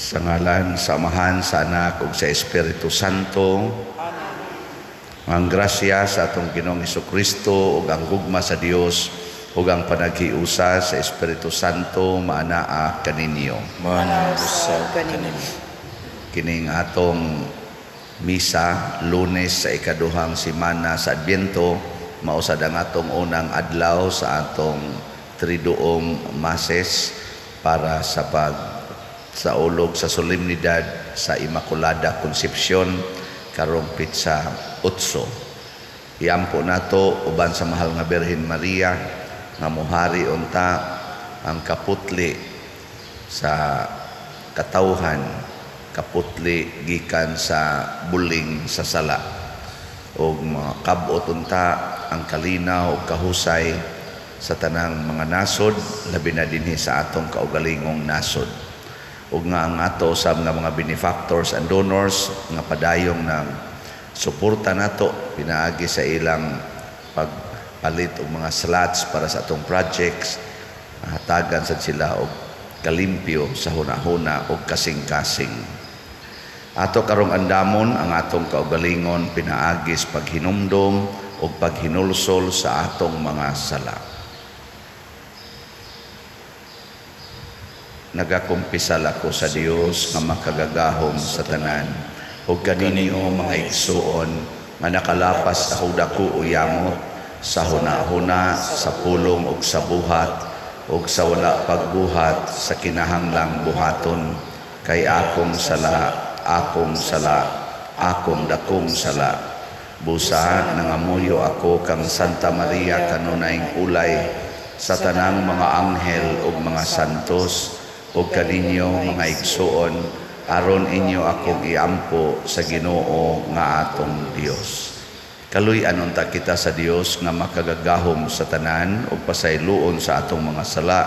Sa ngalan sa Amahan, sa Anak ug sa Espiritu Santo. Amen. Ang grasya sa atong Ginoong Kristo ug ang gugma sa Dios ug ang panaghiusa sa Espiritu Santo maanaa kaninyo. Maanaa usab kaninyo. Kining atong misa Lunes sa ikaduhang semana sa Adbyento, mao sad ang atong unang adlaw sa atong Triduum Masses para sa pag saulog sa solemnidad sa Immaculada Concepcion karong petsa 8. Iampo nato uban sa mahal nga Birhen Maria nga muhari unta ang kaputli sa katawhan, kaputli gikan sa buling sa sala, ug makab-ot unta ang kalinaw ug kahusay sa tanang mga nasod, labi na dinhi sa atong kaugalingong nasod, ug nga ang ato usab nga mga benefactors and donors nga padayong ng suporta nato pinaagi sa ilang pagpalit og mga slots para sa atong projects, hatagan sad sila og kalimpyo sa hunahuna ug kasing-kasing. Ato karong andamon ang atong kaugalingon pinaagi sa paghinumdom ug paghinulsol sa atong mga sala. Nagakumpisal ako sa Dios nga makagagahom sa tanan ug kaninyo mga igsuon nga nakalapas ako dako o yamot sa hunahuna, sa pulong ug sa buhat ug sa wala pagbuhat sa kinahanglang buhaton, kay akong sala, akong sala, akong dakong sala. Busa nangamuyo ako kang Santa Maria kanunayng ulay, sa tanang mga anghel ug mga santos ug kaninyo mga igsuon, aron inyo akong iampo sa Ginoo nga atong Dios. Kaluy-an unta kita sa Dios nga makagagahom sa tanan ug pasayloon sa atong mga sala.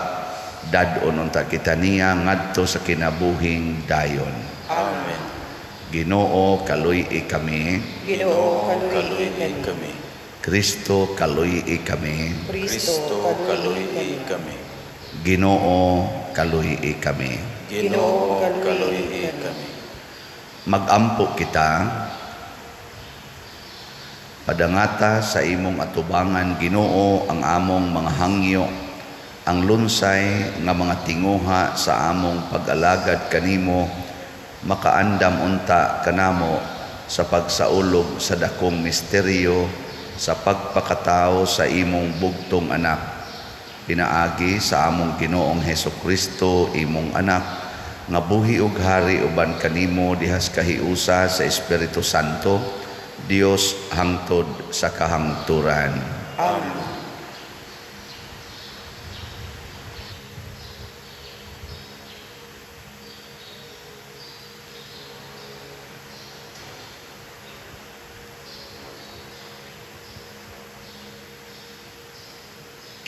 Dad-on unta kita niya ngadto sa kinabuhing dayon. Amen. Ginoo, kaluy-i kami. Ginoo, kaluy-i kaluy-i kami. Kristo, kaluy-i kami. Kristo, Kristo, kaluy-i kami. Ginoo, kaluy-i kami. Ginoo, kaluy-i kami. Magampo kita. Padangata sa imong atubangan, Ginoo, ang among mga hangyo, ang lunsay nga mga tinguha sa among pag-alagad kanimo, makaandam unta kanamo sa pagsaulog sa dakong misteryo sa pagpakatao sa imong bugtong anak. Pinaagi sa among Ginoong Heso Kristo, imong anak, nga buhi ug hari uban kanimo dihas kahiusa sa Espiritu Santo, Dios hangtod sa kahangturan. Amen.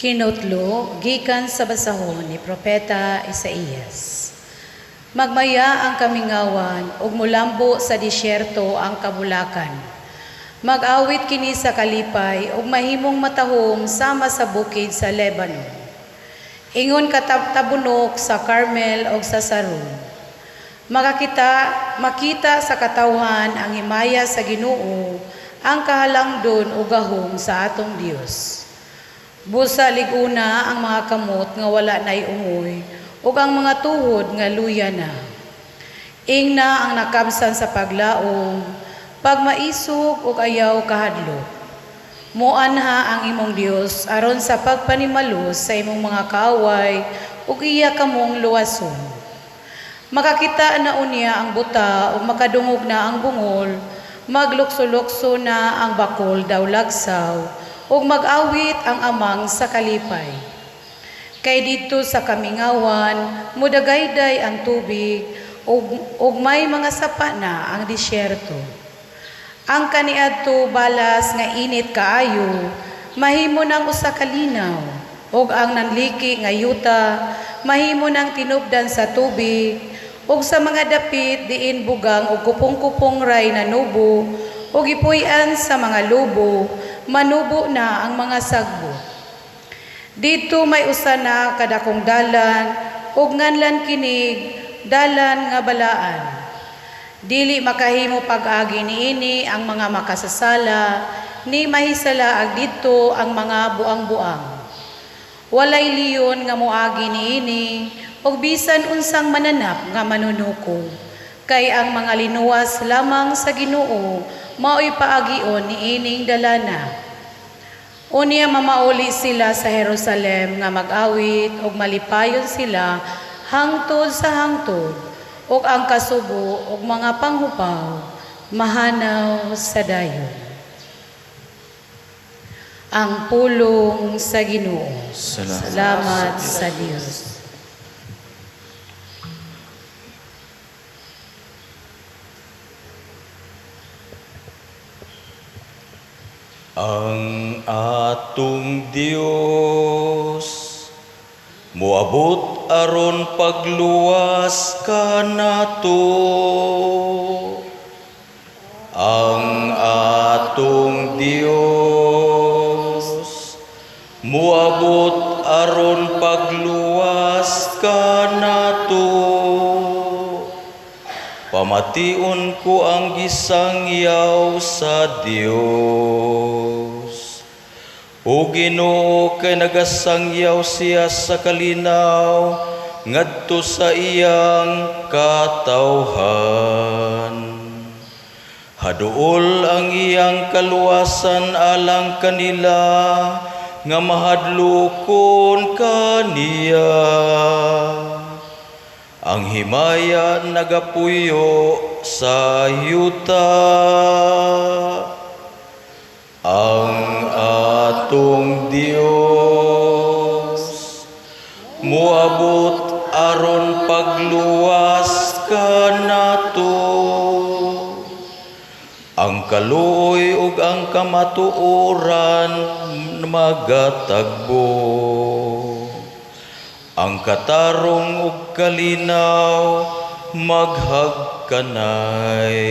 Kinutlo gikan sa basahon ni Propeta Isaías. Magmaya ang kamingawan ug mulambo sa disyerto ang kabulakan. Mag-awit kini sa kalipay ug mahimong matahom sama sa bukid sa Lebanon. Ingon katabunok sa Carmel ug sa Saron. Makita sa katawhan ang himaya sa Ginoo, ang kahalangdon ug gahom sa atong Dios. Busa liguna ang mga kamot nga wala nay ungoy ug ang mga tuhod nga luya na. Ingna ang nakamsan sa paglaom, pagmaisog ug ayaw kahadlok. Moanha ang imong Dios aron sa pagpanimalos sa imong mga kaaway ug iya kamong luwason. Makakita na unya ang buta ug makadungog na ang bungol, maglukso-lukso na ang bakol daw lagsaw, ug mag-awit ang amang sa kalipay. Kay didto sa kamingawan, mudagayday ang tubig, ug may mga sapa na ang disyerto. Ang kaniadto balas nga init kaayo, mahimo nang usa ka linaw, ug ang nanliki nga yuta, mahimo nang tinubdan sa tubig, ug sa mga dapit diin bugang ug kupong-kupong ray nanubo, ug gipuy-an sa mga lobo, manubo na ang mga sagbot. Dito may usa na kadakong dalan, ug nganlan kinig dalan nga balaan. Dili makahimo pag-agi niini ang mga makasasala, ni mahisalaag didto ang mga buang-buang. Walay leon nga moagi niini ug bisan unsang mananap nga manunuko. Kay ang mga linuwas lamang sa Ginoo mao'y paagion niining dalana. Unya mamauli sila sa Jerusalem nga mag-awit ug malipayon sila hangtod sa hangtod, ug ang kasubo ug mga panghupaw mahanaw sa dayon. Ang pulong sa Ginoo. Salamat Salamat sa Dios. Ang atong Dios moabot aron pagluwas kanato. Ang atong Dios moabot aron pagluwas kanato. Pamation ko ang gisangyaw sa Dios. O Ginoo, kay nagasangyaw siya sa kalinaw ngadto sa iyang katawhan. Haduol ang iyang kaluwasan alang kanila nga mahadlokon kaniya. Ang himaya nagapuyo sa yuta. Ang atong Dios moabot aron pagluwas kanato. Ang kaluoy ug ang kamatuoran magatagbo. Ang katarong ug kalinaw maghagkanay.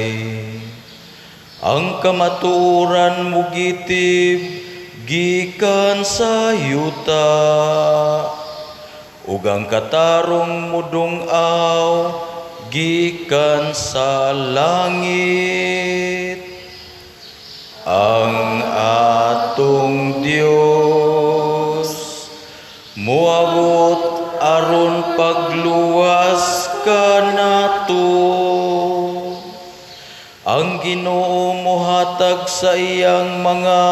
Ang kamatuoran mugitib gikan sa yuta, ug ang katarong mudung-aw gikan sa langit. Ang atong Dios moabot aron pagluwas kanato. Ang Ginoo mohatag sa iyang mga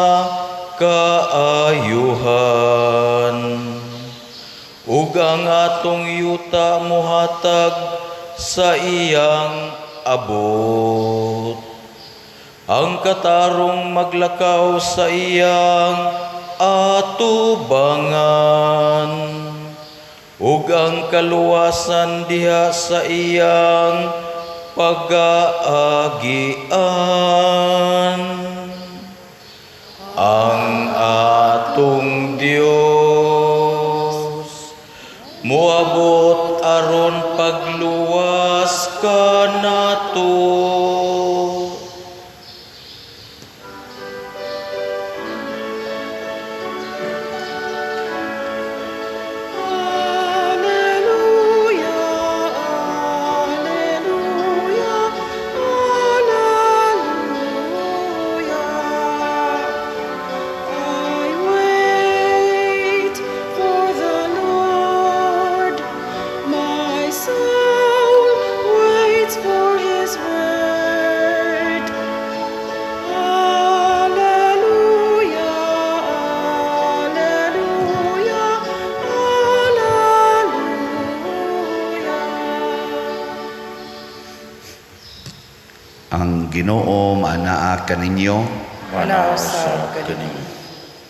kaayuhan, ug ang atong yuta mohatag sa iyang abot. Ang katarong maglakaw sa iyang atubangan, ug ang kaluwasan diha sa iyang pagaagian. Ang atong Dios moabot aron pagluwas kanato. Alleluia, Alleluia, Alleluia. I wait for the Lord. My soul waits for his word. Alleluia, Alleluia, Alleluia. Ang Ginoo maanaa kaninyo. Manaa usab kaninyo.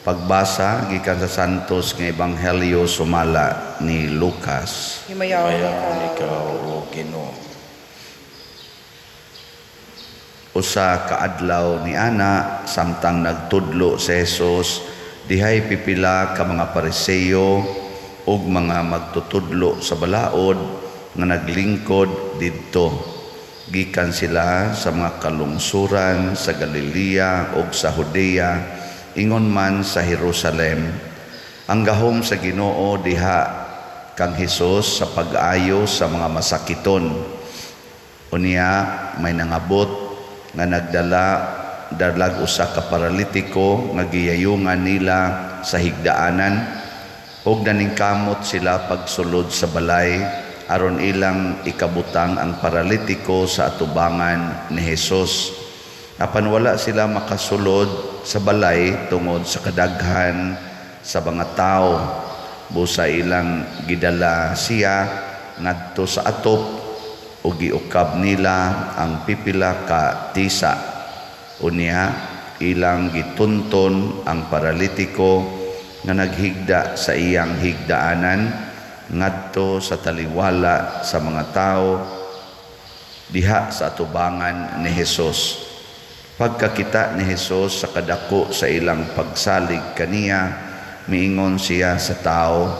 Pagbasa gikan sa Santos nga Ebanghelyo sumala ni Lucas. Himayaon Himayaon ikaw, ikaw, O Ginoo. Usa ka adlaw ni ana, samtang nagtudlo si Jesus, dihay pipila ka mga Pariseo ug mga magtutudlo sa balaod nga naglingkod didto. Gikan sila sa mga kalungsuran sa Galilea ug sa Judea, ingon man sa Jerusalem. Ang gahom sa Ginoo diha kang Hesus sa pag-ayo sa mga masakiton. Unya may nangabot nga nagdala dalag usa ka paralitiko nga giyayungan nila sa higdaanan, ug naningkamot sila pagsulod sa balay aron ilang ikabutang ang paralitiko sa atubangan ni Hesus. Apan wala sila makasulod sa balay tungod sa kadaghan sa mga tao. Busa ilang gidala siya ngadto sa atop ug giukab nila ang pipila ka tisa. Unya ilang gitunton ang paralitiko nga naghigda sa iyang higdaanan ngadto sa taliwala sa mga tao diha sa atubangan ni Hesus. Pagkakita ni Hesus sa kadako sa ilang pagsalig kaniya, miingon siya sa tao,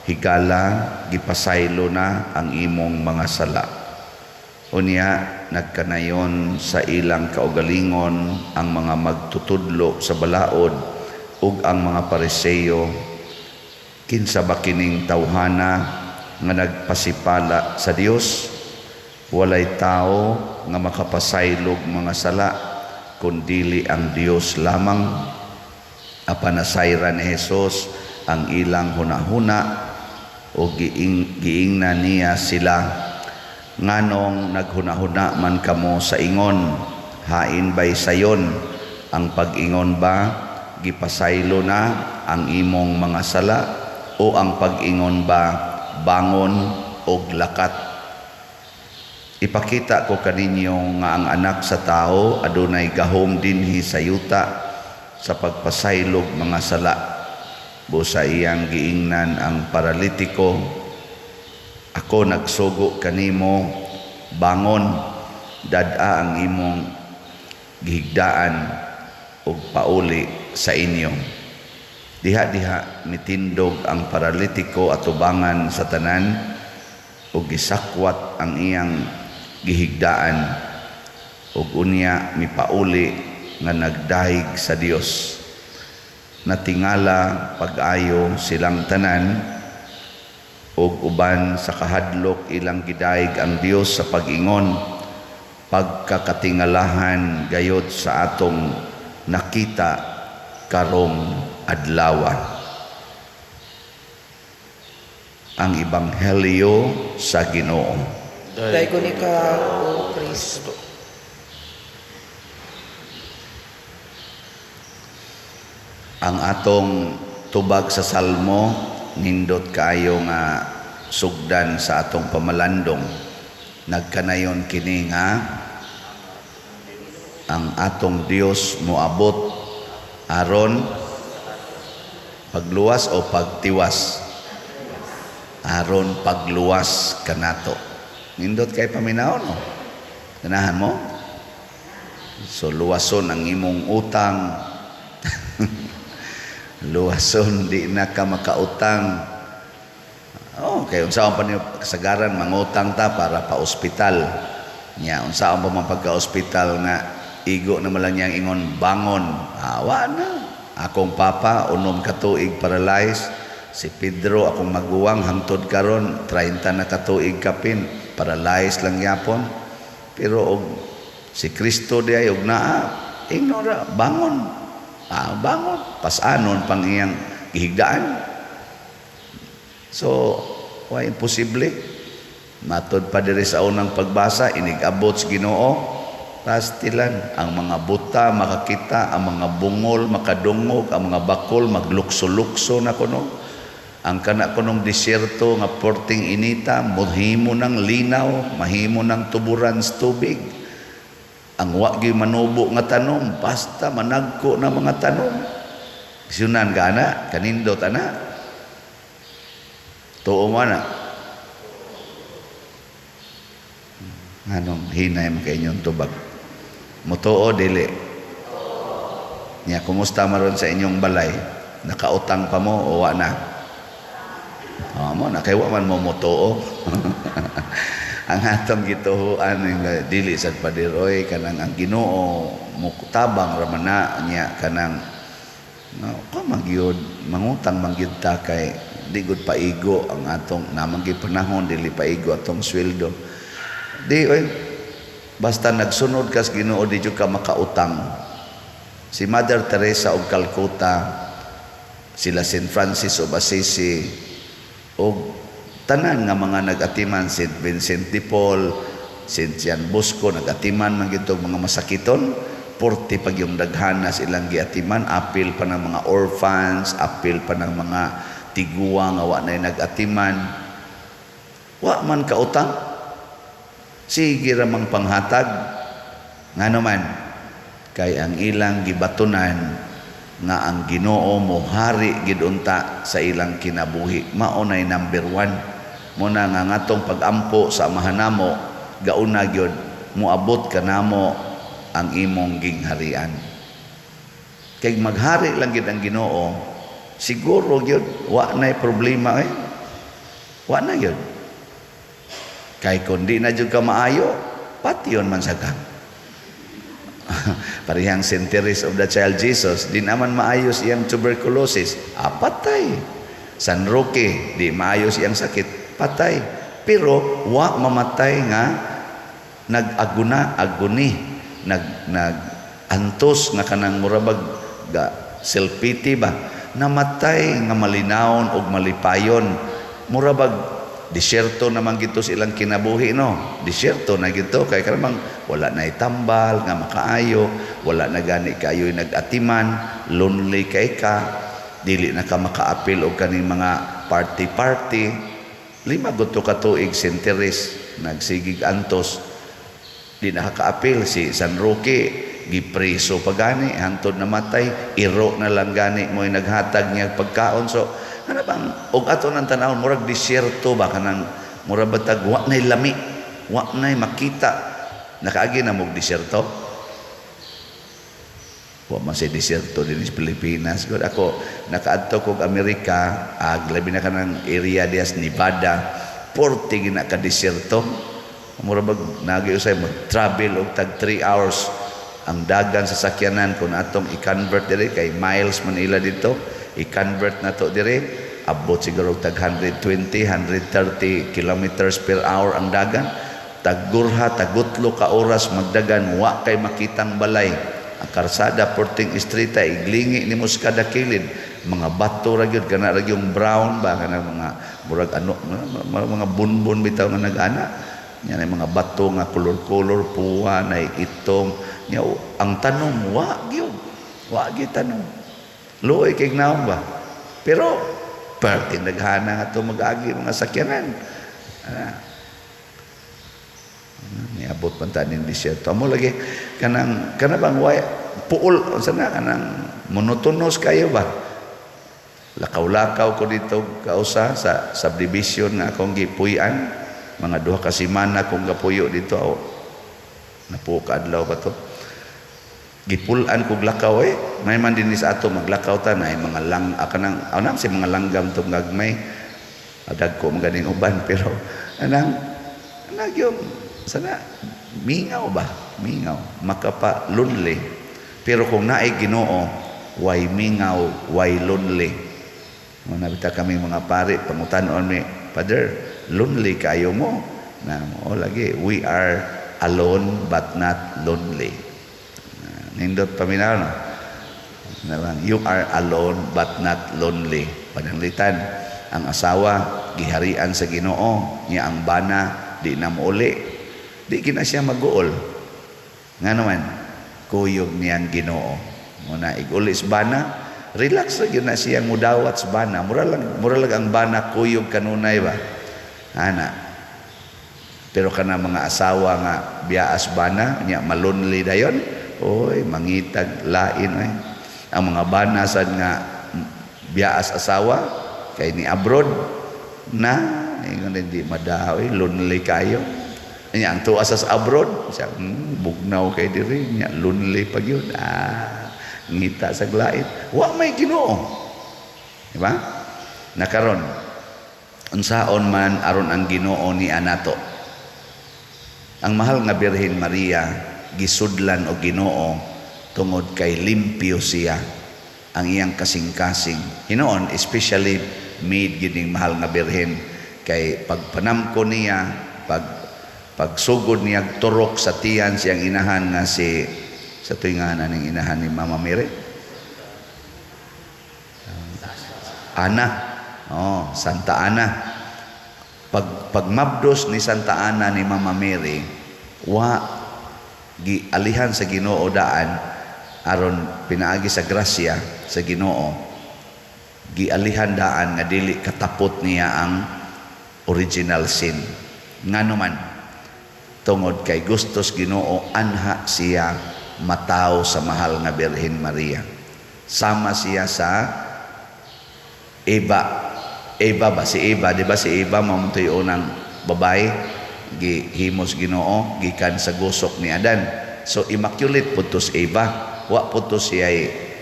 "Higala, gipasaylo na ang imong mga sala." Unya nagkanayon sa ilang kaugalingon ang mga magtutudlo sa balaod ug ang mga Pariseo, "Kinsa ba kining tawhana nga nagpasipala sa Dios? Walay tao nga makapasaylog mga sala kun dili ang Dios lamang." Apan nasayran ni Hesus ang ilang hunahuna o giingna niya sila, "Nganong naghunahuna man kamo sa ingon? Hain bay sayon ang pag-ingon ba, 'Gipasaylo na ang imong mga sala,' o ang pag-ingon ba, 'Bangon og lakat'? Ipakita ko kaninyo nga ang Anak sa Tao adunay gahom dinhi sa yuta sa pagpasaylog mga sala." Busa iyang giingnan ang paralitiko, "Ako nagsugo kanimo, bangon, dad-a ang imong gihigdaan ug pauli sa inyo." Diha-diha mitindog ang paralitiko atubangan sa tanan ug gisakwat ang iyang gihigdaan ug unya mipauli nga nagdayeg sa Dios. Natingala pag-ayo silang tanan ug uban sa kahadlok ilang gidayeg ang Dios sa pag-ingon, "Pagkakatingalahan gayod sa atong nakita karong adlawa." Ang Ebanghelyo sa Ginoo. Daygon ikaw, O Kristo. Ang atong tubag sa Salmo nindot kaayo nga sugdan sa atong pamalandong. Nagkanayon kini nga ang atong Dios moabot aron pagluwas o pagtiwas, aron pagluwas kanato. Nindot kay paminaw, no? Ganahan mo? So luwason ang imong utang. Luwason di na ka makautang. Oh, kay unsaon pa niyo kasagaran mangutang ta para pa ospital. Nya unsaon pa man pagka-ospital nga igo na man lang niyang ingon bangon. Awa na. Akong papa 6 ka tuig paralyzed. Si Pedro akong maguwang hangtod karon 30 na ka tuig kapin paralyzed lang gyapon. Pero og si Kristo di ay og naa ignora bangon. Bangon, pasanon pang iyang gihigdaan. So, why imposible? Matod pa diri sa unang pagbasa, inig-abot sa Ginoo, pastilan ang mga buta makakita, ang mga bungol makadungog, ang mga bakol maglukso-lukso na kuno. Ang kana kunong disyerto nga porting inita, mahimo ng linaw, mahimo ng tuburan sa tubig. Ang wa gyud manubo nga tanom, basta managko na mga tanom. Sunan ka ana, kanindot ana. Tuo mo ana. Anong hinay mo kay inyong tubag? Mutuo dili. Nya kumusta maron sa inyong balay? Nakautang pa mo o wa na? O mo na kay wa man mo mutuo. Ang atong gituhuan dili sad padiroy kanang ang Ginoo mutabang ra man na nya kanang no, ka magyud mangutang mangyud ta kay Di gud paigo ang atong namang panahon, dili paigo atong sweldo. Di oy, basta nagsunod kas Ginoo, di jud ka makautang. Si Mother Teresa og Calcutta, sila Saint Francis of Assisi, og tanan nga mga nag-atiman, Saint Vincent de Paul, Saint Juan Bosco, nag-atiman man gito mga masakiton. Porte pag yung daghanas ilang giatiman, apil pa ng mga orphans, apil pa ng mga tiguang nga wa na nag-atiman. Wa man kautang, sige ra mang panghatag. Ngano man? Kay ang ilang gibatunan nga ang Ginoo mohari gid unta sa ilang kinabuhi, mao nay number one. Mo na nga ngatong pagampo sa Amahan namo, gauna gyud, "Moabot kanamo ang imong gingharian." Kay maghari lang gid ang Ginoo, siguro gyud wa nay problema eh. Wa na gyud. Kay kun di na jud ka maayo, patyon man sa ka. Parehang Saint Therese of the Child Jesus, di naman maayos iyang tuberculosis, ah, patay. San Roque, di maayos iyang sakit, patay. Pero wa mamatay nga nag-aguna, aguni, nag nag antos nga kanang murabag ga self-pity ba. Namatay nga malinawon og malipayon. Murabag disyerto naman gito sa ilang kinabuhi, no? Disyerto na gito kay kanang wala na itambal nga makaayo, wala na gani kayo nag-atiman, lonely kay ka, dili na ka makaapil og kaning mga party-party. 5 gud to ka tuig Saint Therese nagsigig antos, di nakakaapil. Si San Roque, gipreso pa gani hantod namatay, iro na lang gani mo'y naghatag niya pagkaon. So ano bang og ato nang tanawon, murag disyerto ba, kanang murag batag wa nay lami, wa nay makita. Nakaagi na mog disyerto? Wa man sa disyerto din sa Pilipinas gud. Ako, nakaadto kog Amerika, ag labi na kanang area dias Nevada, porte gina ka disyerto. Mura bag nagi usay mag-travel og tag 3 hours ang dagan sa sakyanan. Kung atong i-convert dire, kay miles man ila dito, i-convert na to dire, abot siguro tag 120 130 kilometers per hour ang dagan. Tag gurha, tagutlo ka oras magdagan, wa kay makitang balay. Ang karsada porting istrita, iglingi nimo sa kada kilid, mga bato ra gyud, kana ra yung brown ba, kana mga murag ano, mga bunbon bitaw nga nag-ana. Yan ay mga bato nga kolor-kolor, puwa na itom. Nya, ang tanom, wa gyud. Wa gyud tanom. Luoy kay naong ba? Pero perting naghana nga to mag-agi mga sakyanan. Ah. Niabot man ta ning disyerto. Amo lagi kanang kana bang way puol, unsa na, kanang monotonous kayo ba? Lakaw-lakaw ko dito kausa sa subdivision nga akong gipuy-an, mga 2 ka semana kong gapuyo dito, aw, napuo ka adlaw pa to. Gipulan kog lakaw eh. May man din sa ato maglakaw ta na mga lang kanang anang si mga langgam tong gagmay. Dagko maganing uban, pero anang anang yung sana mingaw ba? Mingaw, makapa lonely. Pero kung naay Ginoo, way mingaw, way lonely. Mga nabita kami mga pare, pangutan-on mi, "Father, lonely kayo mo?" Na, oh, lagi, we are alone but not lonely. Nindot paminaw, no? Nabang, you are alone but not lonely. Pananglitan, ang asawa, giharian sa Ginoo, niya ang bana, di na muuli. Di kina siya mag-uol. Nga naman, kuyog niyang Ginoo. Muna, iguli sa bana, relax ra gyud na siya mudawat sa bana. Mura lang ang bana kuyog kanunay ba? Ana. Pero kana mga asawa nga biyaas bana, nya malonely dayon, oy, mangitag lain oy. Ang mga bana sad nga biyaas asawa kay ni abroad na, ingon hindi madaw, lonely kayo. Nya ang tuwa sa abroad, siya, bugnaw kay diri, nya lonely pa gyud. Ah, ngita sa lain. Wa may Ginoo. Di ba? Nakaron, unsaon man aron ang Ginoo ni anato? Ang mahal nga Birhen Maria gisudlan og Ginoo tungod kay limpyo siya ang iyang kasing-kasing. Hinoon, especially Made gyud ning mahal nga Birhen kay pagpanamko niya, pagsugod niya turok sa tiyan siyang inahan nga si sa tuig nga ning inahan ni Mama Mary, Ana. Oh, Santa Ana. Pagmabdos ni Santa Ana ni Mama Mary, wa gialihan sa Ginoo daan aron pinaagi sa grasya sa Ginoo, gialihan daan nga dili katapot niya ang original sin. Ngano man? Tungod kay gustos Ginoo anha siya mataw sa mahal nga Birhen Maria. Sama siya sa Eva. Eva ba? Si Eva, di ba si Eva mao to'y unang babae gihimos Ginoo gikan sa gusok ni Adan. So immaculate pud to si Eva. Wa pud to siya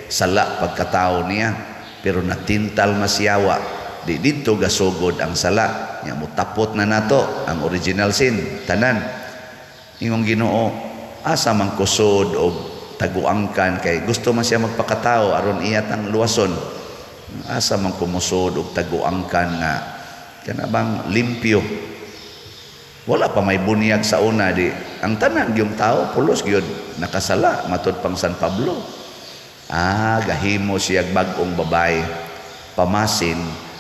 sala pagkatao niya, pero natintal masiyawa. Di didto gasugod ang sala. Nya mutapot na nato ang original sin tanan. Ingong Ginoo, asa man kusod og taguangkan kay gusto man siya magpakatao aron iya tang luwason. Asa man kumusod og taguangkan nga kana bang limpyo, wala pa may bunyag sa una, di ang tanan gyung tao pulos gyud nakasala matud pang San Pablo. Gahimo siya bag-ong babae, pamasin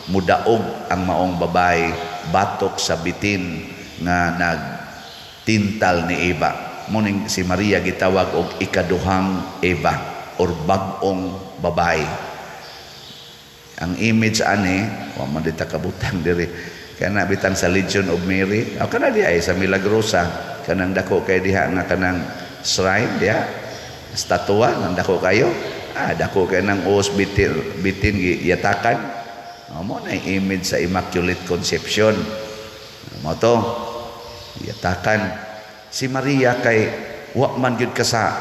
mudaog ang maong babae batok sa bitin nga nagtintal ni Eva. Muning si Maria gitawag og ikaduhang Eva or bag-ong babae. Ang image ani wa man dita kabutang diri, kana bitang sa Legion of Mary o kana di ay sa Milagrosa, kanang dako kay diha nga kanang shrine diha, statua nang dako kayo, dako kay nang os bitin bitin giyatakan. Mo na image sa Immaculate Conception mo to, yatakan si Maria kay wa man gyud kasa,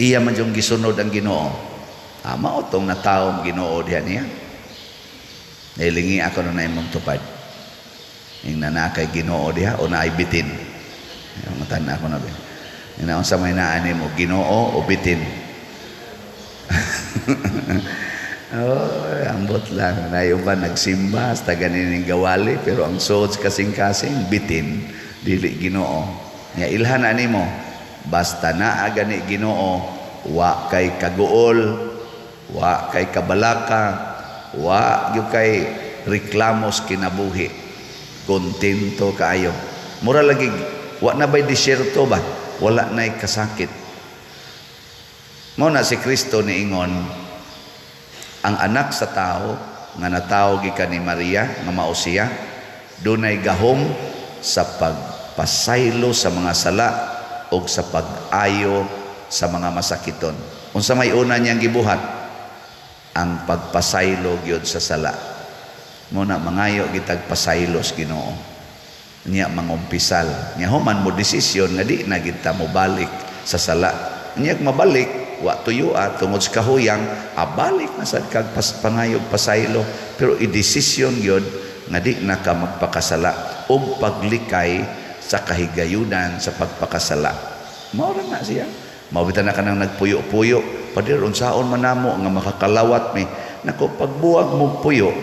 iya man yung gisunod ang Ginoo. Mao tong natawong Ginoo diha niya. Nailingi ako na imong tupad. Ing nanakay Ginoo diha o naay bitin. Yung tan ako na ba. Ing sa may naani mo, Ginoo o bitin. Oh, ambot lang. Nayuban nagsimba sa ganin gawali, pero ang suod kasing-kasing bitin, dili Ginoo. Nya ilhan ani mo, basta naa gani Ginoo, wa kay kaguol, wa kay kabalaka, wa gyud kay reklamos kinabuhi. Kontento kaayo. Mura lagi wa na bay disyerto ba? Wala na'y kasakit. Mao na si Kristo niingon, ang anak sa tao nga natawo gikan ni Maria nga mao siya, dunay gahom sa pagpasaylo sa mga sala og sa pag-ayo sa mga masakiton. Unsa may una niyang gibuhat? Ang pagpasaylo gyud sa sala. Muna mangayo gitag pasaylos Ginoo. Nya mangumpisal. Nya human mo desisyon nga di na gid ta mobalik sa sala. Nya mabalik wa tuyua tungod sa kahuyang, abalik na sad kag pangayog pasaylo, pero i-desisyon gyud nga di na ka magpakasala og paglikay sa kahigayunan sa pagpakasala. Mao ra na siya. Mao bitan na kanang nagpuyo-puyo, pader unsaon man namo nga makakalawat mi. Nako, pagbuwag mo puyo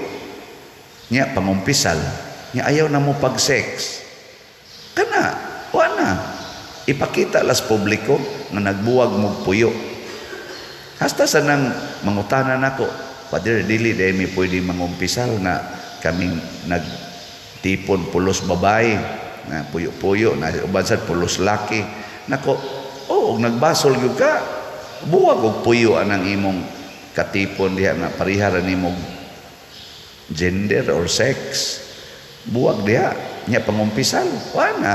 nya pangumpisal, nya ayaw na mo pag-sex. Kana wa na ipakita las publiko nga nagbuwag mo puyo. Hasta sa nang mangutana nako, pader dili dahil mi pwede mangumpisal nga kaming nagtipon pulos babae na puyo-puyo na uban sad pulos laki. Nako, oh, og nagbasol gyud ka, buwag og puyo anang imong katipon diha nga pareha ra nimong gender or sex. Buwag diha nya pangumpisal, wa na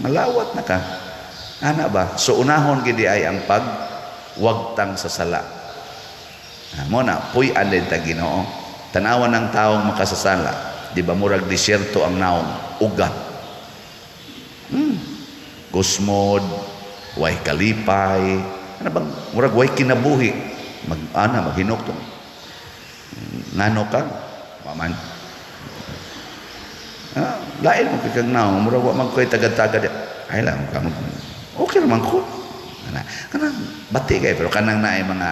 malawat na ka. Ana ba? So unahon gid ay ang pagwagtang sa sala. Mo na puy-an din ta Ginoo. Tan-awan ng taong makasasala, di ba murag disyerto ang naong uga. Gusmod, way kalipay, ano bang murag way kinabuhi, mag ana maghinok to. Ngano ka? Maman. Lain mo kay kag naong, murag wa man koy tagad-tagad. Ay lang ka mag okay naman ko. Ana, kanang bati kay pero kanang naay mga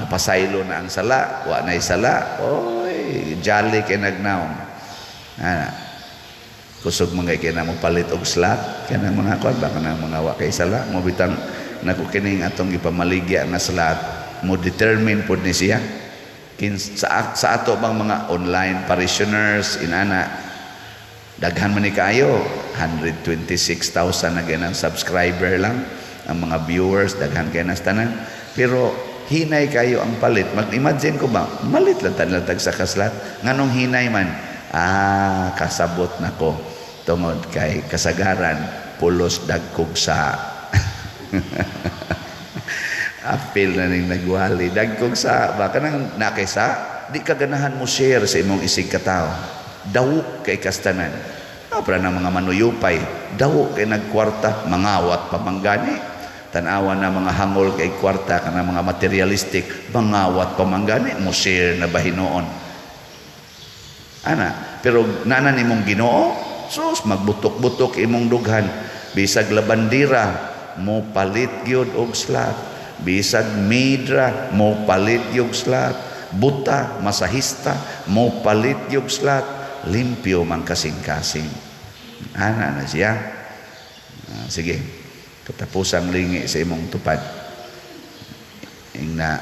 mapasaylo na ang sala, wa nay sala. Oy, Ay, jolly kay nagnaong. Ana. Kusog mga kay na mo palit og slot kanang mga kwan ba, kanang mga wa kay sala mo bitang nako kining atong gipamaligya nga slot mo determine pod ni siya kin sa ato bang mga online parishioners inana, daghan man ni kaayo, 126,000 na ganang subscriber lang ang mga viewers, daghan kay nas tanan, pero hinay kayo ang palit. Mag-imagine ko ba, malit lang tanan tag sa ka-slot, nganong hinay man? Ah, kasabot nako tungod kay kasagaran pulos dagkog sa apil na ning nagwali dagkog sa ba kanang nakisa di ka ganahan mo share sa imong isig katawo, dawok kay kastanan. Para ng mga manuyupay, dawok kay nagkwarta, mangawat pa manggani. Tanawa na mga hangol kay kwarta, kana mga materialistic, mangawat pa manggani, mo share na ba hinuon. Ana, pero nana nimong Ginoo, sus, magbutok-butok imong dughan. Bisag labandira, mo palit gyud og slot. Bisag midra, mo palit gyud slot. Buta, masahista, mo palit gyud slot. Limpyo man kasing-kasing. Ana na siya. Sige, katapusang lingi sa imong tupad. Ingna,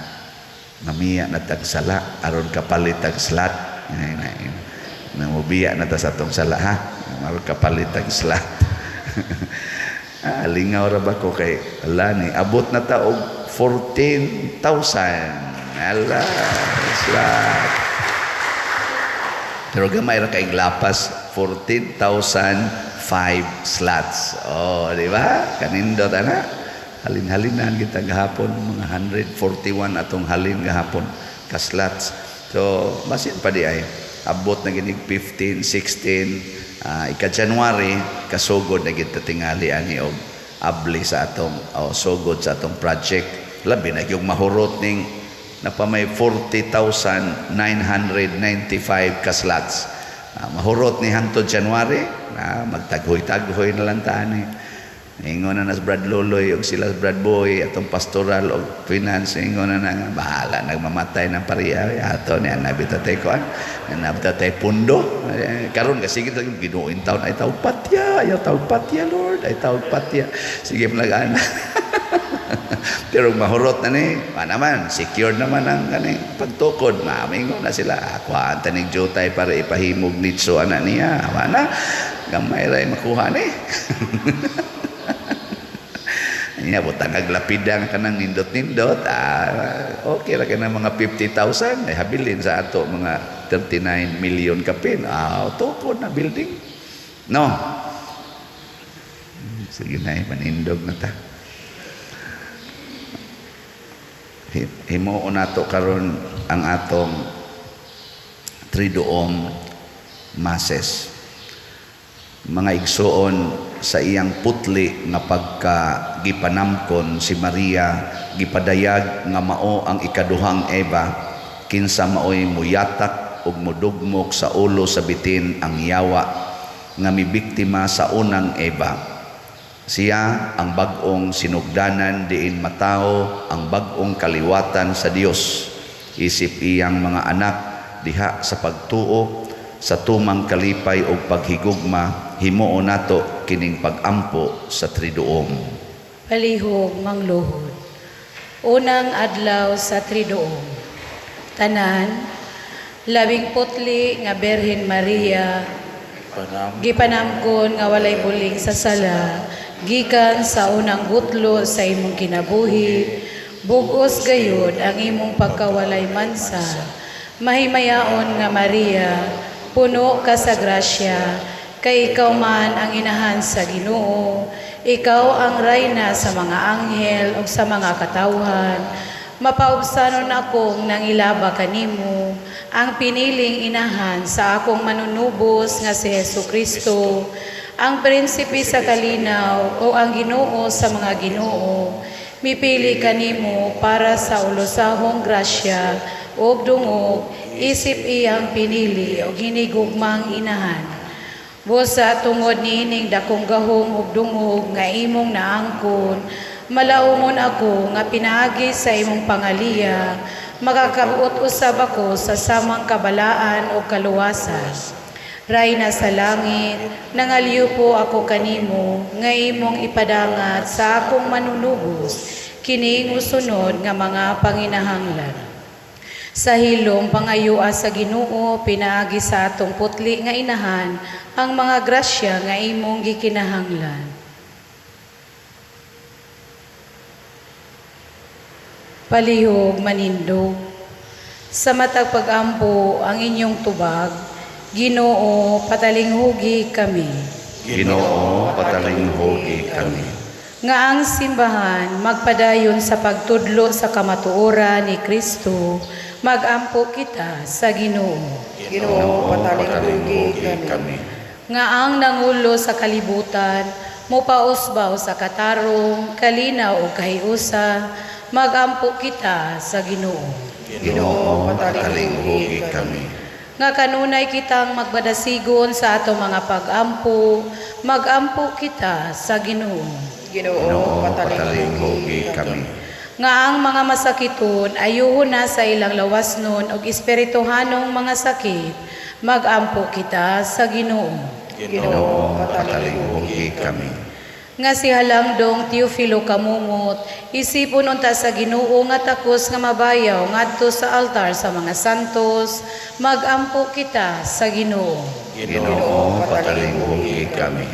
mamiya na tagsala, aron kapalit tag slot. Namubiya na ta sa atong sala, ha? Aron kapalit tag slot. Lingaw ra ba ko kay ala ni abot na ta og 14,000. Ala, slot. Pero gamay ra kay lapas, 14,005 slots. Oh, di ba? Kanindot ana. Halin-halinan kita gahapon, mga 141 atong halin gahapon ka slots. So, basin pa di ay abot na ginig 15, 16, ika January kasugod na gid tingali ani og abli sa atong sugod sa atong project. Labi na gyud mahurot ning napa may 40,995 ka slots. Mahurot ni hangtod January, na magtaghoy-taghoy na lang ta ani. Ingon na nas Brad Loloy og sila Brad Boy atong pastoral og finance, ingon na nga bahala nagmamatay ng pariya ato ni anabita tay kuan, anabita tay pundo karon kasi sige Ginoo in taon ay tawag patya, ayaw tawag patya, Lord, ay tawag patya, sige palagana. Pero mahurot na ni pa naman, secured naman ang kaning pagtukod, mamingon na sila, kuhaan tanig jutay para ipahimog nitso ana niya, wala gamay ra makuha ni. Niya butang aglapidang kanang nindot-nindot, okay ra kana mga 50,000 ay habilin sa ato mga 39 million kapin, tukod na building, no? Sige na, manindog na ta. Himuon nato karon ang atong Triduum Masses. Mga igsuon, sa iyang putli nga pagka gipanamkon si Maria, gipadayag nga mao ang ikaduhang Eva, kinsa maoy muyatak ug mudugmok sa ulo sa bitin ang yawa nga mibiktima sa unang Eva. Siya ang bag-ong sinugdanan diin matawo ang bag-ong kaliwatan sa Dios. Isip iyang mga anak diha sa pagtuo sa tumang kalipay ug paghigugma, himuon nato kining pagampo sa Triduum. Palihog mangluhod. Unang adlaw sa Triduum. Tanan, labing putli nga Birhen Maria, gipanamkon nga walay buling sa sala, gikan sa unang gutlo sa imong kinabuhi, bug-os gayud ang imong pagkawalay mansa. Mahimayaon nga Maria, puno ka sa grasya, kay ikaw man ang inahan sa Ginoo, ikaw ang rayna sa mga anghel ug sa mga katawhan. Mapaubsanon akong nangilaba kanimo, ang piniling inahan sa akong manunubos nga si Hesus Kristo, ang prinsipe sa kalinaw o ang Ginoo sa mga Ginoo. Mipili kanimo para sa ulosahong grasya ug dungog isip iyang pinili og hinigugmang inahan. Busa tungod niining dakong gahom ug dungog nga imong naangkon, malaumon ako nga pinaagi sa imong pangaliya, Makakabuot usab ako sa samang kabalaan o kaluwasan. Rayna sa langit, nangalyo po ako kanimo, nga imong ipadangat sa akong manunubos, kining usunod nga mga panginahanglan. Sa hilom pangayua sa Ginoo pinaagi sa atong putli nga inahan ang mga grasya nga imong gikinahanglan. Palihog manindog. Sa matag pag-ampo ang inyong tubag, Ginoo, patalinghugi kami. Ginoo, patalinghugi kami. Nga ang simbahan magpadayon sa pagtudlo sa kamatuoran ni Kristo, magampo kita sa Ginoo. Ginoo, patalinghugi kami. Nga ang nangulo sa kalibutan, mupausbaw sa katarong, kalinaw o kahiusa, magampo kita sa Ginoo. Ginoo, patalinghugi kami. Nga kanunay kitang magbadasigon sa atong mga pagampo, magampo kita sa Ginoo. Ginoo, Ginoo, patalinghugi patalinghugi kami. Nga ang mga masakiton ayuhon na sa ilang lawasnon og espirituhanong mga sakit, magampo kita sa Ginoo. Ginoo, patalinghugi kami. Nga si Halangdong Teofilo Kamumot, isipon unta sa Ginoo nga takos nga mabayaw ngadto sa altar sa mga santos, magampo kita sa Ginoo. Ginoo, patalinghugi kami.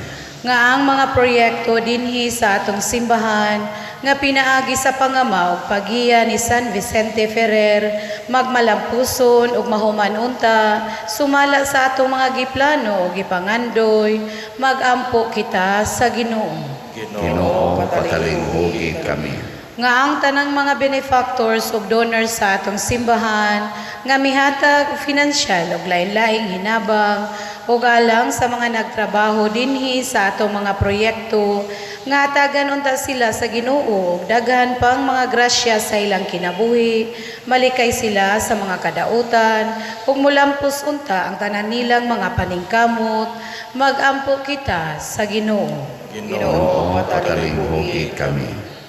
Nga ang mga proyekto dinhi sa atong simbahan nga pinaagi sa pangama ug pagiya ni San Vicente Ferrer magmalampuson ug mahuman unta sumala sa atong mga giplano ug gipangandoy, magampo kita sa Ginoo. Ginoo, patalinghugi kami. Nga ang tanang mga benefactors ug donors sa atong simbahan nga mihatag finansyal ug lain-laing hinabang ug alang sa mga nagtrabaho dinhi sa atong mga proyekto, nga hatagan unta sila sa Ginoo ug daghan pang mga grasya sa ilang kinabuhi, malikay sila sa mga kadautan ug mulampos unta ang tanan nilang mga paningkamot, magampo kita sa Ginoo. Ginoo, patalinghugi kami.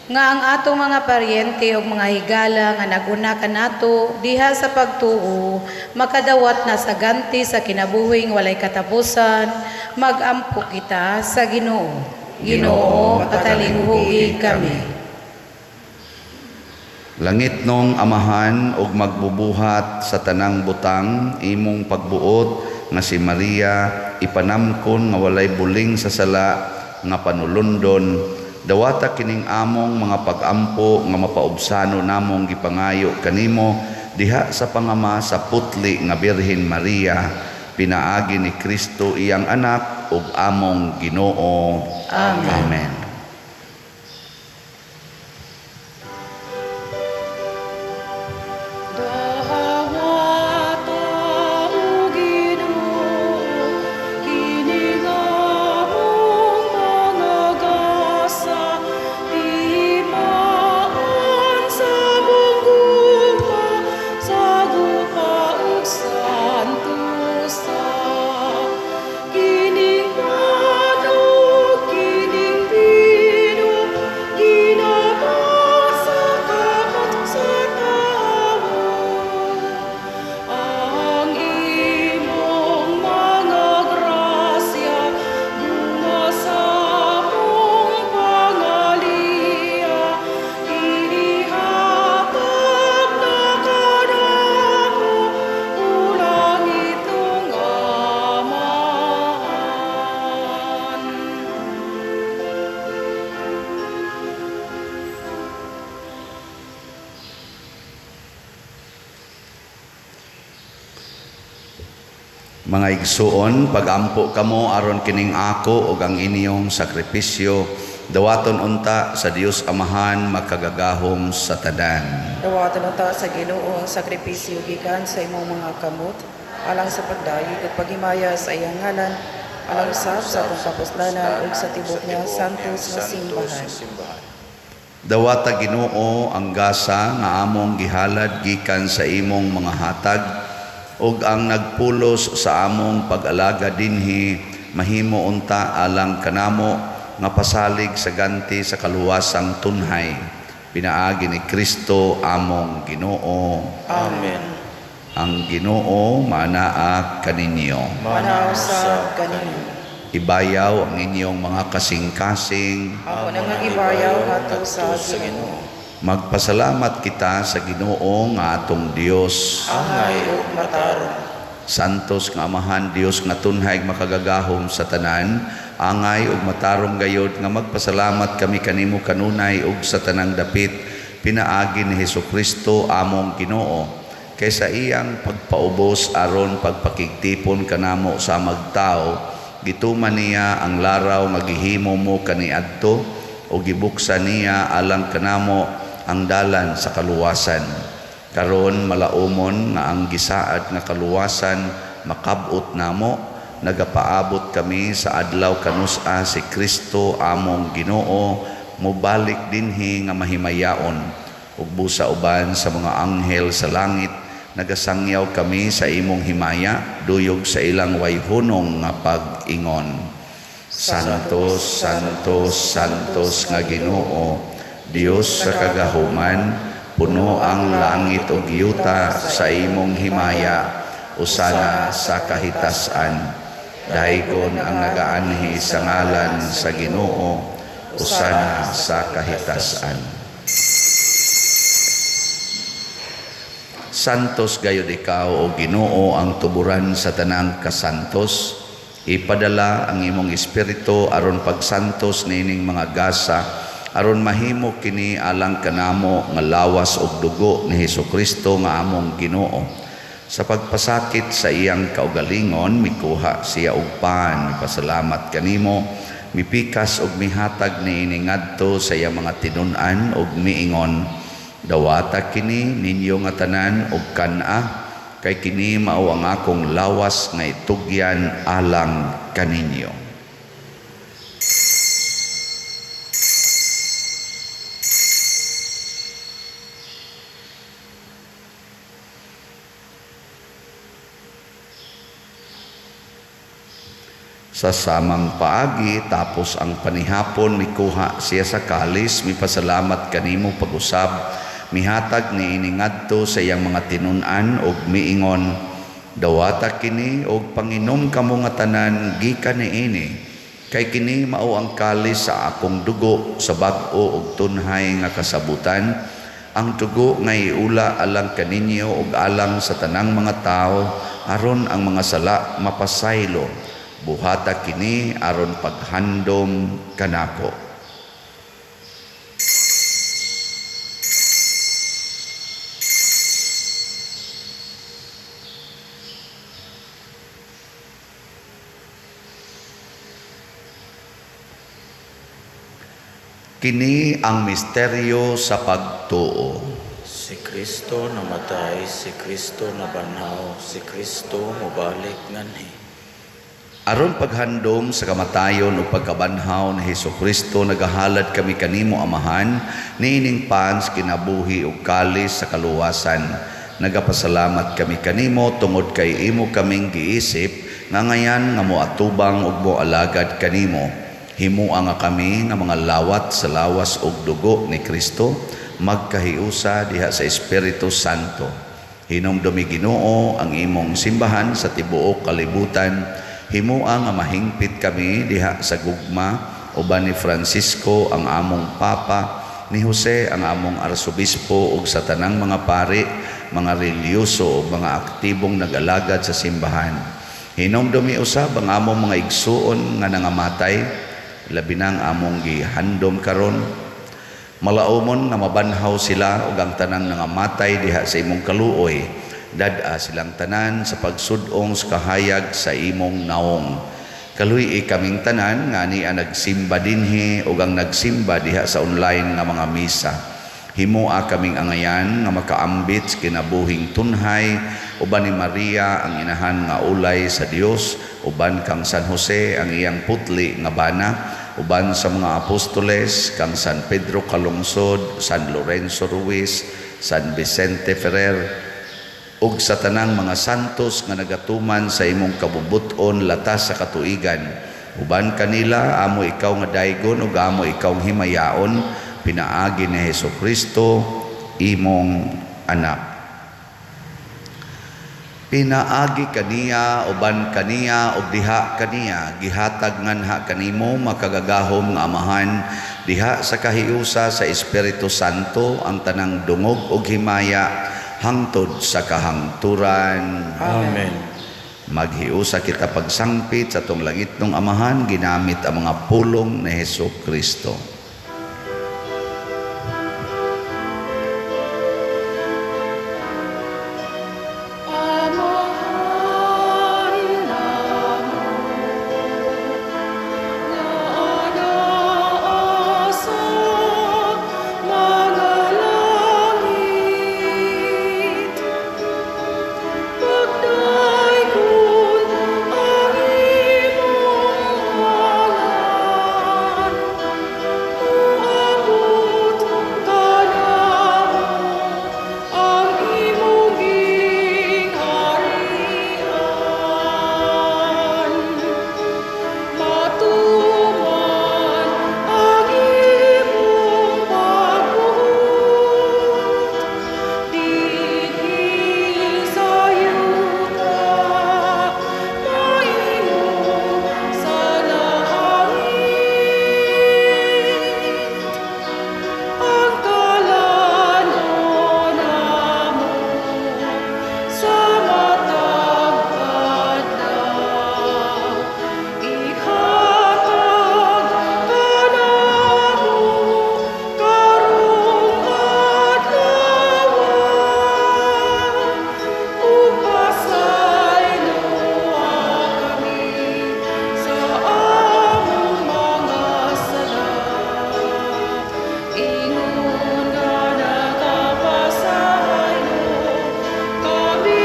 Nga ang atong mga paryente ug mga higala nga naguna kanato diha sa pagtuo makadawat na sa ganti sa kinabuhing walay katapusan, magampo kita sa Ginoo. Ginoo, patalinghugi kami. Langit nong Amahan ug magbubuhat sa tanang butang, imong pagbuot nga si Maria ipanamkon nga walay buling sa sala nga panulundon, dawata kining among mga pagampo nga mapaubsano namong gipangayo kanimo diha sa pangama sa putli nga Birhen Maria, pinaagi ni Kristo iyang anak ug among Ginoo. Amen. Amen. Dawata o Ginoo, kini among mga gasa, timaan sa among gugma, sa gugma ug santusa. Kining pan ug kining bino, ginama sa kamot sa tawo. Ang imong mga grasya, bunga sa among pangaliya, ihatag na kanamo, o langit ng Amahan. Mga igsuon, pagampo kamo aron kining ako ug ang inyong sakripisyo dawaton unta sa Dios Amahan makagagahom sa tanan. Dawatan unta sa Ginoo ang sakripisyo gikan sa imong mga kamot, alang sa pagdayeg ug paghimaya sa iyang ngalan, alang usab sa atong kapuslanan ug sa tibuok niya santos nga simbahan. Dawata, Ginoo, ang gasa nga among gihalad gikan sa imong mga hatag ug ang nagpulos sa among pag-alaga dinhi mahimo unta alang kanamo nga pasalig sa ganti sa kaluwasang tunhay. Pinaagi ni Kristo among Ginoo. Amen. Ang Ginoo manaa kaninyo. Manaw sa kaninyo. Ibayaw ang inyong mga kasing-kasing. Amo nang ibayaw ngadto sa Ginoo. Magpasalamat kita sa Ginoo nga atong Dios. Angay ug matarong. Santos nga Amahan, Dios nga tunhay makagagahom sa tanan, angay ug matarong gayod nga magpasalamat kami kanimo kanunay ug sa tanang dapit pinaagi ni Hesukristo among Ginoo. Kay sa iyang pagpaubos aron pagpakigtipon kanamo sa magtao, gituman niya ang laraw nga gihimo mo kaniadto o gibuksan niya alang kanamo ang dalan sa kaluwasan. Karon malaumon nga ang gisaad nga kaluwasan makab-ot namo, nagapaabot kami sa adlaw kanus-a si Kristo among Ginoo mobalik dinhi nga mahimayaon. Ug busa uban sa mga anghel sa langit nagasangyaw kami sa imong himaya duyog sa ilang wayhunong nga pag-ingon. Santos, Santos, Santos nga Ginoo, Dios sa kagahuman, puno ang langit ug yuta sa imong himaya, usana sa kahitasan. Daygon ang nagaanhi sa ngalan sa Ginoo, usana sa kahitasan. Santos gayud ikaw o Ginoo ang tuburan sa tanang kasantos. Ipadala ang imong espiritu aron pagsantos niining mga gasa, aron mahimo kini alang kanamo nga lawas ug dugo ni Hesukristo nga among Ginoo. Sa pagpasakit sa iyang kaugalingon, mikuha siya og pan, mipasalamat kanimo, mipikas ug mihatag niini ngadto sa iyang mga tinun-an ug miingon, dawata kini ninyo nga tanan og kan-a, kay kini mao ang akong lawas nga itugyan alang kaninyo. Sa samang paagi, tapos ang panihapon, mikuha siya sa kalis, mipasalamat kanimo pag-usab, mihatag niini ngadto sa iyang mga tinun-an og miingon, dawata kini og panginom kamo nga tanan gikan niini, kay kini mao ang kalis sa akong dugo sa bag-o og tunhay nga kasabutan, ang dugo nga iula alang kaninyo og alang sa tanang mga tawo aron ang mga sala mapasaylo. Buhata kini aron paghandom kanako. Kini ang misteryo sa pagtuo. Si Kristo namatay, si Kristo nabanhaw, si Kristo mobalik nganhi. Aron paghandom sa kamatayon o pagkabanhaw ni Hesukristo, nagahalad kami kanimo Amahan, niining pans kinabuhi ug kalis sa kaluwasan. Nagapasalamat kami kanimo tungod kay imo kaming giisip nga ngayan nga moatubang ug moalagad kanimo. Himua nga kami nga mga lawat sa lawas ug dugo ni Kristo, magkahiusa diha sa Espiritu Santo. Hinumdumi Ginoo ang imong simbahan sa tibuok kalibutan. Himua nga mahingpit kami diha sa gugma uban ni Francisco ang among Papa, ni Jose ang among Arsobispo ug sa tanang mga pari, mga relihiyoso ug mga aktibong nag-alagad sa simbahan. Hinumdumi usab ang among mga igsuon nga nangamatay, labi na ang among gihandom karon. Malaumon nga mabanhaw sila ug ang tanang nangamatay diha sa imong kaluoy. Dad-a silang tanan sa pagsudong sa kahayag sa imong naong. Kaluy-i kaming tanan nga niya nagsimba dinhi ug ang nagsimba diha sa online nga mga misa. Himua kaming angayan nga makaambit sa kinabuhing tunhay uban ni Maria ang inahan nga ulay sa Dios, uban kang San Jose ang iyang putli nga bana, uban sa mga apostoles kang San Pedro Calungsod, San Lorenzo Ruiz, San Vicente Ferrer, ug sa tanang mga santos nga nagatuman sa imong kabubut-on latas sa katuigan. Uban kanila amo ikaw nga daygon ug amo ikaw himayaon pinaagi ni Hesus Kristo, imong anak. Pinaagi kaniya, uban kaniya, ug diha kaniya, gihatag nganha kanimo, makagagahom nga Amahan, diha sa kahiusa sa Espiritu Santo, ang tanang dungog ug himaya hangtod sa kahangturan. Amen. Maghiusa kita pagsangpit sa atong langitnong Amahan ginamit ang mga pulong ni Hesus Kristo. Amahan namo nga anaa sa mga langit, Pagdaygon ang imong ngalan, Moabot kanamo ang imong gingharian. Matuman ang imong pagbuot dinhi sa yuta maingon sa langit. Ang kalan-on namo sa matag adlaw, ihatag kanamo karong adlaw, ug pasayloa kami sa among mga sala, ingon nga nagapasaylo kami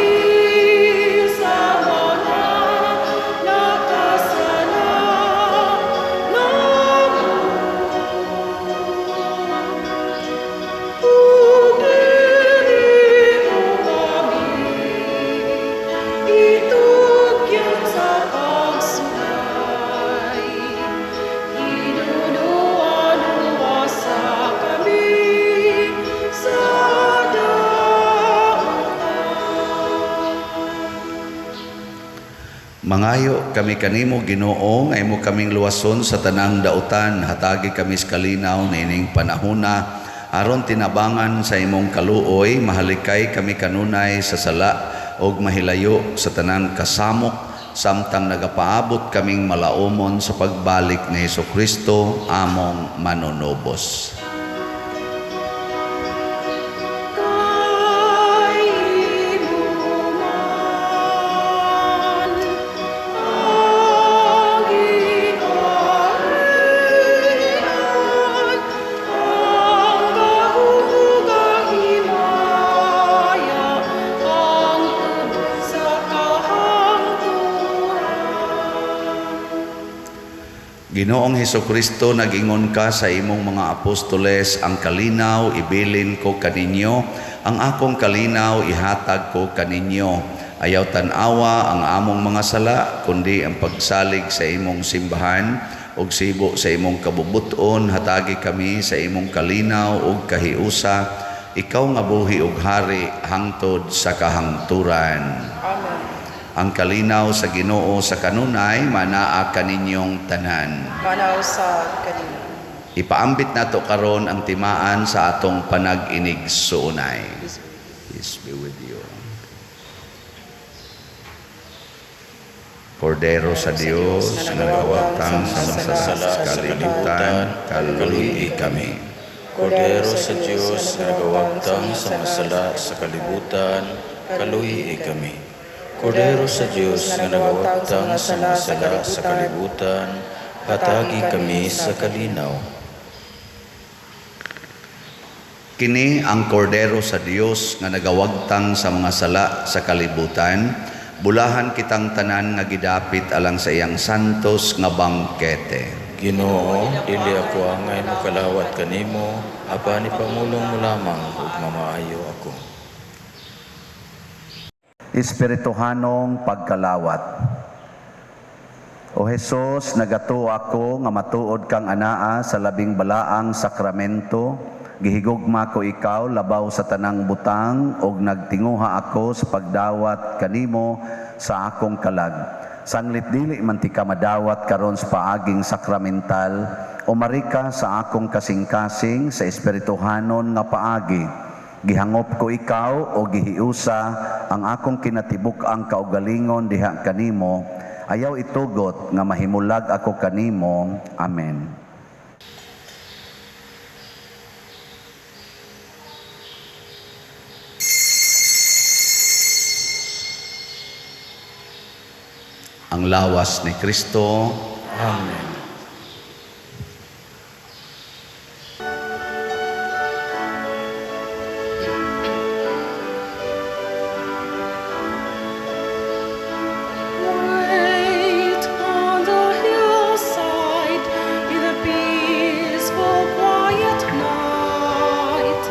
sa mga nakasala namo. Ug dili mo kami itugyan sa pagsulay, Hinunuan luwasa kami sa dautan. Mangayo kami kanimo, Ginoo, nga imo kaming luwason sa tanang dautan. Hatagi kami sa kalinaw niining panahona aron tinabangan sa imong kaluoy mahalikay kami kanunay sa sala ug mahilayo sa tanang kasamok, samtang nagapaabot kaming malaumon sa pagbalik ni Hesus Kristo among manunubos. Kay imo man ang gingharian, ang gahom ug ang himaya, hangtod sa kahangturan. Ginoong Hesus Kristo, nag-ingon ka sa imong mga apostoles, "Ang kalinaw ibilin ko kaninyo, ang akong kalinaw ihatag ko kaninyo." Ayaw tan-awa ang among mga sala, kundi ang pagsalig sa imong simbahan, ug sibo sa imong kabubuton, hatagi kami sa imong kalinaw ug kahiusa, ikaw nga buhi ug hari hangtod sa kahangturan. Amen. Ang kalinaw sa Ginoo sa kanunay manaa kaninyong tanan. Manaa usab kanimo. Ipaambit nato karon ang timaan sa atong panag-inigsuonay. Peace be with you. Kordero sa Dios nga nagawagtang sa mga sala sa kalibutan, kaluyi kami. Kordero sa Dios nga nagawagtang sa mga sala sa kalibutan, kaluyi kami. Kordero sa Dios nga nagawagtang sa mga sala sa kalibutan, hatagi kami sa kalinaw. Kini ang Kordero sa Dios nga nagawagtang sa mga sala sa kalibutan, bulahan kitang tanan nga gidapit alang sa iyang santos nga bangkete. Ginoo, dili ako angay mokalawat kanimo, apan ipamulong mo lamang ug mamaayo ako. Espirituhanong pagkalawat. O Hesus, nagatuo ako nga matuod kang anaa sa labing balaang sakramento. Gihigugma ko ikaw labaw sa tanang butang ug nagtinguha ako sa pagdawat kanimo sa akong kalag. Sanglit dili man tika madawat karon sa paaging sakramental, umarika sa akong kasing-kasing sa espirituhanon nga paagi. Gihangop ko ikaw o gihiusa ang akong kinatibuk-ang kaugalingon diha kanimo. Ayaw itugot nga mahimulag ako kanimo. Amen. Ang lawas ni Kristo. Amen. Wait on the hillside in the peaceful quiet night.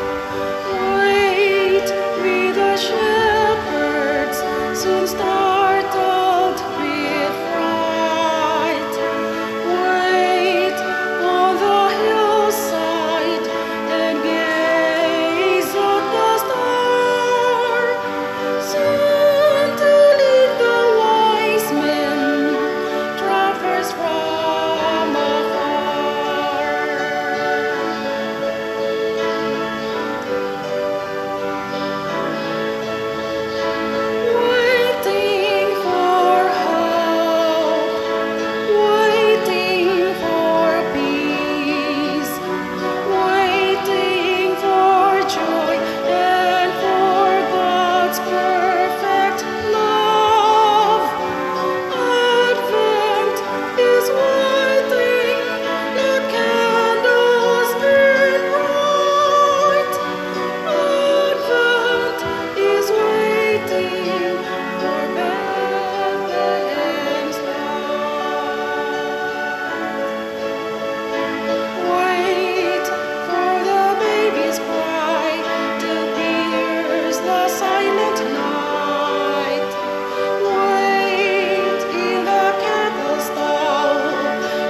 Wait with the shepherds, soon startled with fright. Wait on the hillside and gaze at the star. Soon to lead the wise men, travelers from afar. Waiting for hope, waiting for peace, waiting for joy and for God's perfect love. Advent is waiting, let candles burn bright. Advent is waiting for Bethlehem's light. Wait for the baby's cry to pierce the silent night. Wait in the cattle stall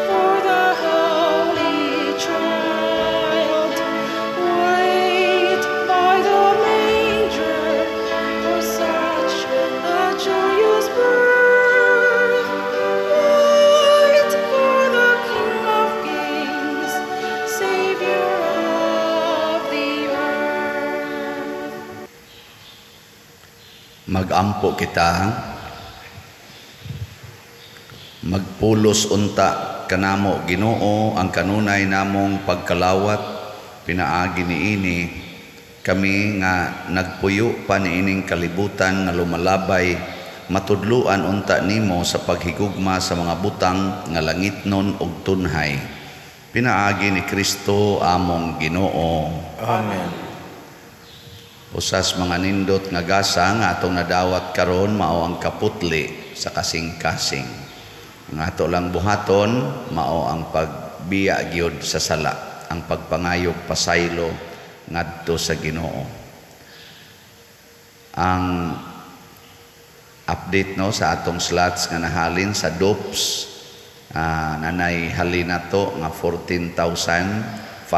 for the holy child. Wait by the manger for such a joyous birth. Wait for the King of Kings, Savior of the earth. Magampo kita, magpulos unta kanamo Ginoo ang kanunay namong pagkalawat pinaagi niini kami nga nagpuyo pa niining kalibutan nga lumalabay, matudluan unta nimo sa paghigugma sa mga butang nga langitnon ug tunhay, pinaagi ni Kristo among Ginoo. Amen. Usas mga nindot nga gasa nga atong nadawat karon mao ang kaputli sa kasing-kasing. Ang ato lang buhaton mao ang pagbiya gyud sa sala, ang pagpangayog pasaylo ngadto sa Ginoo. Ang update no sa atong slots nga nahalin sa DOPS, nanay halin nato nga 14,005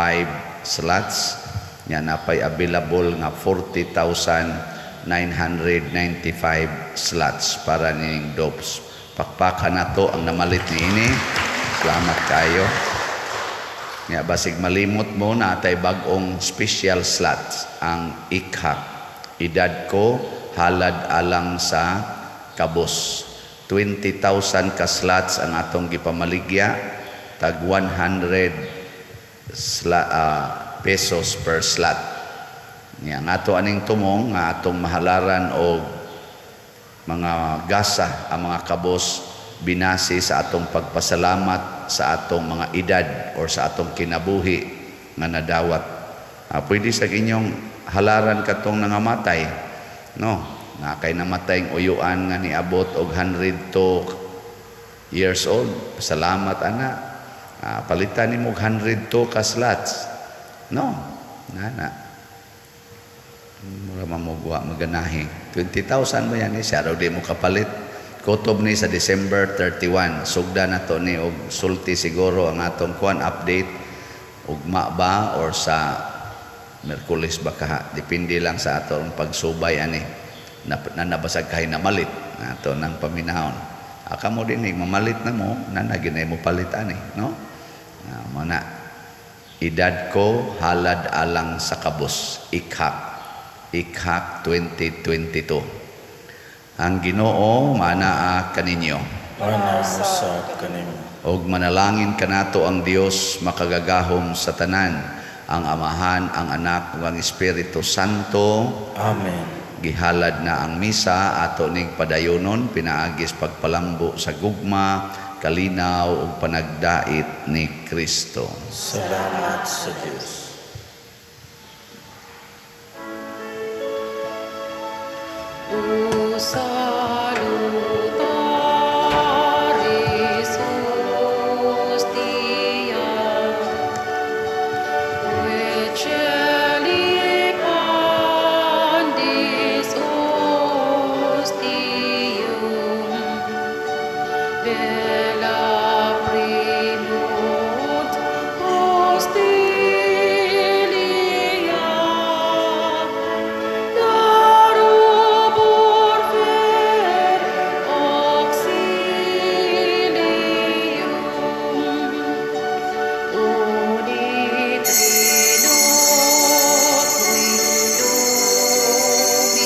slots. Nya napay available nga 40,995 slots para nining DOPS. Pakpakan nato ang namalit niini. Salamat kayo. Nya basig malimot mo na atay bag-ong special slots ang IKHAK. Edad ko halad alang sa kabos. 20,000 ka slots ang atong gipamaligya, tag 100 pesos per slot. Nya ang ato aning tumong nga atong mahalaran og mga gasa ang mga kabos binase sa atong pagpasalamat sa atong mga edad or sa atong kinabuhi nga nadawat. Pwede sa inyong halaran katong nangamatay, no? Nga kay namatay ang uyuan nga niabot og 102 years old. Salamat ana. Palitan nimo og 102 ka slots. No? Nana. Mura mamugwa maganahi. 20,000 ba yan? Siya raw di mo kapalit. Kutob ni sa December 31. Sugda na to ni og sulti siguro ang atong kuan update ugma ba or sa Merkulis ba kaha. Depende lang sa atong pagsubay ani. Na, na nabasag kahay na malit ato nang paminahon. Aka mo din eh, mamalit na mo, na naginay mo palit ani, no? Ah, mo na. Edad ko halad alang sa kabus. Ikhak. Ikhak 2022. Ang Ginoo manaa kaninyo. Mana usab kanimo. Og manalangin kanato ang Dios makagagahom sa tanan, ang Amahan, ang Anak ug ang Espiritu Santo. Amen. Gihalad na ang misa, ato ning padayonon pinaagis pagpalambo sa gugma, kalinaw ug panagdait ni Kristo. Salamat sa Dios. O salutaris hostia, Veceli pandis ostium, Bella primunt hostilia, Darubur fer auxilium, Uni trino qui Domino,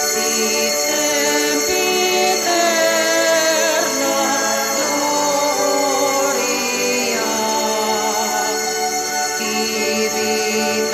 sit sempiterna gloria. Tibi.